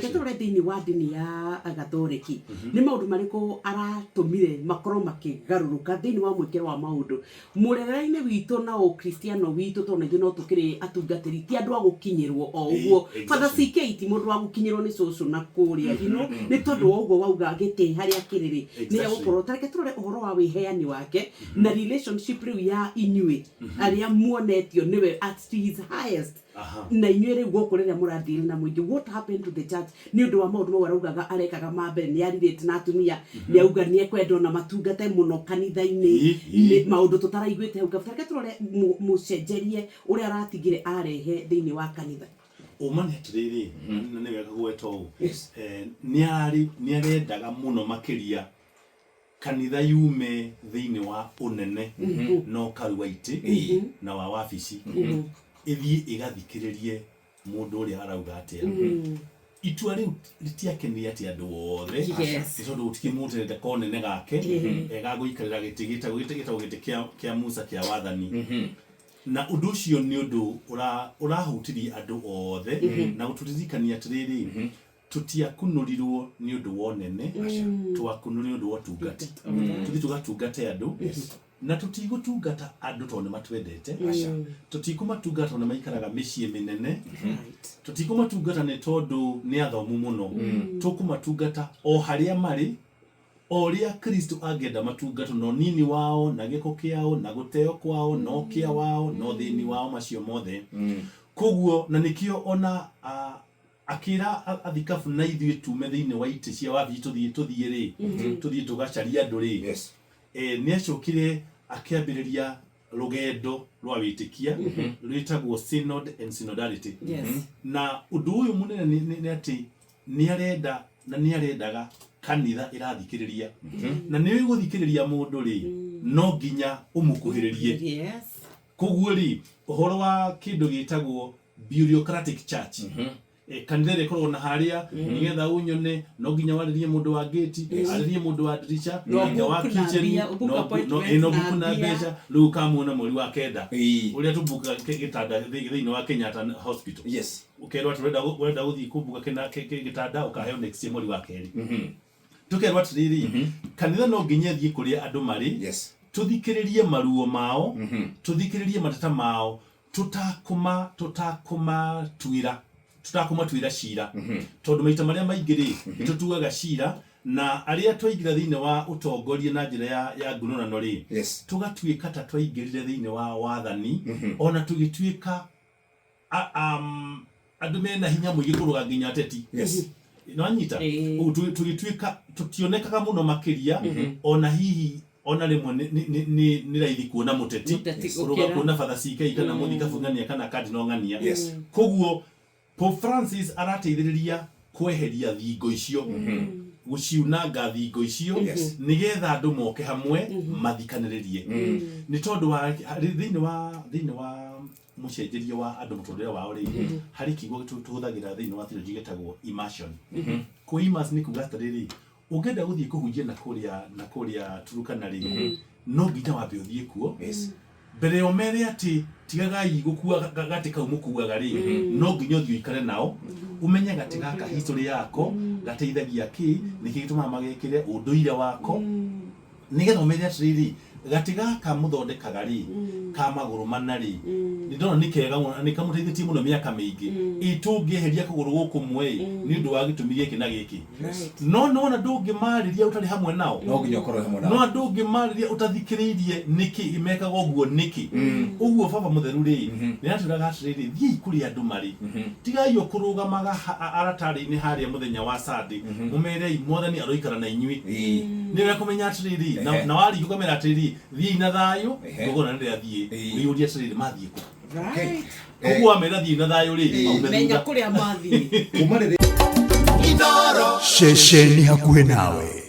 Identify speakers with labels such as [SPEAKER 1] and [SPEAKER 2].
[SPEAKER 1] Reke tũrore thĩinĩ wa ndini ya Gathoreki, nĩ maũndũ marĩkũ aratũmire makorwo makĩgarũrũka thĩinĩ wa mwĩkĩre wa maũndũ mũrerere-inĩ witũ na ũkristiano witũ, tondũ na ithuĩ no tũkĩrĩ atungatĩri, ti andũ a gũkinyĩrwo o ũguo. Father CK ti mũndũ wa gũkinyĩrwo nĩ cũcũ na kũrĩa, nĩ tondũ wa ũguo wauga gĩtĩ harĩa kĩrĩ rĩ, nĩ egũkorwo. Ta reke tũrore ũhoro wa wĩheani wake na relationship rĩu ya inyuĩ arĩa muonetio nĩwe at his highest na inyuĩ rĩu gũkũ rĩrĩa mũra deal na mũingĩ. What happened to the church nĩ ũndũ wa maũndũ mau araugaga arekaga ma mbere? Nĩ arirĩte na atumia, nĩ auga nĩ ekwenda ona matungate mũno kanitha-inĩ. Nĩ maũndũ tũtaraiguĩte hau kabere. Reke tũrore mũcenjerie ũrĩa aratigire arehe thĩinĩ wa kanitha.
[SPEAKER 2] Ũma nĩ atĩrĩrĩ, na nĩ wega gweta ũũ, nĩ ararĩ nĩ arendaga mũno makĩria kanitha yume thĩinĩ wa ũnene na ũkaru wa itĩ na wa wabici, ĩthiĩ ĩgathikĩrĩrie mũndũ ũrĩa arauga atĩa. Itua rĩu rĩtiakenirie atĩ andũ othe, nĩ tondũ gũtikĩ mũndũ ũtarenda konene gake egagũikarĩra gĩtĩ gĩtagwo gĩtĩ gĩtagwo gĩtĩ kĩa Musa kĩa wathani. Na ũndũ ũcio nĩ ũndũ ũrahutirie andũ othe na gũtũririkania atĩrĩrĩ, tũtiakunũrirwo nĩ ũndũ wa ũnene, twakunũrirwo nĩ ũndũ wa ũtungati. Tũthiĩ tũgatungate andũ, na tũtigũtungata andũ tondũ nĩ matwendete, tũtikũmatungata tondũ nĩ maikaraga mĩciĩ mĩnene, tũtikũmatungata nĩ tondũ nĩ athomu mũno. Tũkũmatungata o harĩa marĩ, o ũrĩa Kristo angĩenda matungatwo, na ũnini wao, na gĩko kĩao, na gũteo kwao, na ũkĩa wao, na ũthĩni wao, macio mothe. Koguo na nĩkĩo ona akĩra athikabu na ithuĩ tume thĩinĩ wa itĩ cia wabici, tũthiĩ tũthiĩ rĩ, tũthiĩ tũgacarie andũ rĩ. Nĩ acokire akĩambĩrĩria rũgendo rwa wĩtĩkia rwĩtagwo synod and synodality. Na ũndũ ũyũ mũnene nĩ atĩ nĩ arenda na nĩ arendaga kanitha ĩrathikĩrĩria, na nĩ ũgũthikĩrĩria mũndũ rĩ, no nginya ũmũkuhĩrĩrie. Koguo rĩ, ũhoro wa kĩndũ gĩtagwo bureaucratic church, kanitha ĩrĩa ĩkoragwo na harĩa nĩgetha ũnyone no nginya warĩrie mũndũ wa gate, arĩrie mũndũ wa ndirica,
[SPEAKER 1] No
[SPEAKER 2] nake wa
[SPEAKER 1] book na
[SPEAKER 2] kitchen,
[SPEAKER 1] mbia, book appointment
[SPEAKER 2] no
[SPEAKER 1] na
[SPEAKER 2] book na
[SPEAKER 1] mbia.
[SPEAKER 2] mbeca. Rĩu ũkamuona mweri wa 9, ũrĩa tũbukaga gĩtanda thĩinĩ wa Kenyatta Hospital. Ũkerwo atĩ ũrenda gũthiĩ kũbuka gĩtanda, ũkaheo next year mweri wa 2. Tũkerwo atĩrĩrĩ, kanitha no nginya ĩthiĩ kũrĩa andũ marĩ, tũthikĩrĩrie maruo mao, tũthikĩrĩrie mateta mao, tũtakũmatuĩra cira, tondũ maita marĩa maingĩ rĩ, nĩ tũtuaga cira na arĩa twaingĩra thĩinĩ wa ũtongoria na njĩra ya ngunũrano rĩ, tũgatuĩka ta twaingĩrire thĩinĩ wa wathani ona tũgĩtuĩka andũ mena hinya mũingĩ kũrũga nginya ateti. Nĩwanyita? Ũguo tũgĩtuĩka tũtionekaga mũno makĩria, ona hihi ona rĩmwe nĩ raithi kuona mũteti
[SPEAKER 1] Mũteti
[SPEAKER 2] kũrũga
[SPEAKER 1] gũkĩra.
[SPEAKER 2] Kuona Father CK kana mũthikabu ng'ania kana cardinal ng'ania. Koguo Pope Francis arateithĩrĩria kweheria thingo icio, gũciunanga thingo icio, nĩgetha andũ moke hamwe mathikanĩrĩrie, nĩ tondũ wa thĩinĩ wa mũcenjerie wa andũ mũtũrĩre wao rĩ, harĩ kiugo tũhũthagĩra thĩinĩ wa theology gĩtagwo immersion. Kũ immerse nĩ kuga atĩrĩrĩ, ũngĩenda gũthiĩ kũhunjia na kũrĩa Turukana rĩ, no nginya wambe ũthiĩ kuo mbere ya ũmere atĩ tigagai gũkua gatĩ kau mũkuaga rĩ, no nginya ũthiĩ ũikare nao, ũmenye gatĩ gaka history yako, gateithagia kĩ, nĩkĩ gĩtũmaga magekĩre, ũndũire wako, nĩgetha ũmere atĩrĩrĩ, gatĩ gaka mũthondekaga rĩ, ka magũrũ mana rĩ, nĩ ndona nĩ kega mũno na nĩ kamũteithĩtie mũno mĩaka mĩingĩ. Ĩ tũngĩeheria kũgũrũ gũkũ mwe nĩ ũndũ wa gĩtũmi gĩkĩ na gĩkĩ? No nĩwona ndũngĩmarĩria ũtarĩ hamwe nao.
[SPEAKER 3] No nginya ũkorwo hamwe
[SPEAKER 2] no
[SPEAKER 3] nao.
[SPEAKER 2] Ndũngĩmarĩria ũtathikĩrĩirie nĩkĩ mekaga ũguo nĩkĩ. Ũguo baba mũtheru rĩ, nĩ atwĩraga atĩrĩrĩ, thiĩi kũrĩa andũ marĩ, tigai o kũrũgamaga aratarĩ-inĩ harĩa mũthenya wa Sunday, mũmerei Mwathani aroikara na inyuĩ. Nĩ wega kũmenya atĩrĩrĩ, na warĩkia ũkamera atĩrĩrĩ, thiĩi na thayũ, ndũgona rĩrĩa thiĩ wĩyũrie atĩrĩrĩ, mathiĩ kũ? Koguo wamera thiĩ na thayũ rĩ, maume
[SPEAKER 1] Menya
[SPEAKER 2] thutha.
[SPEAKER 1] kũrĩa mathiĩ.
[SPEAKER 3] Kuma rĩrĩa
[SPEAKER 4] Ceceni hakuhĩ nawe.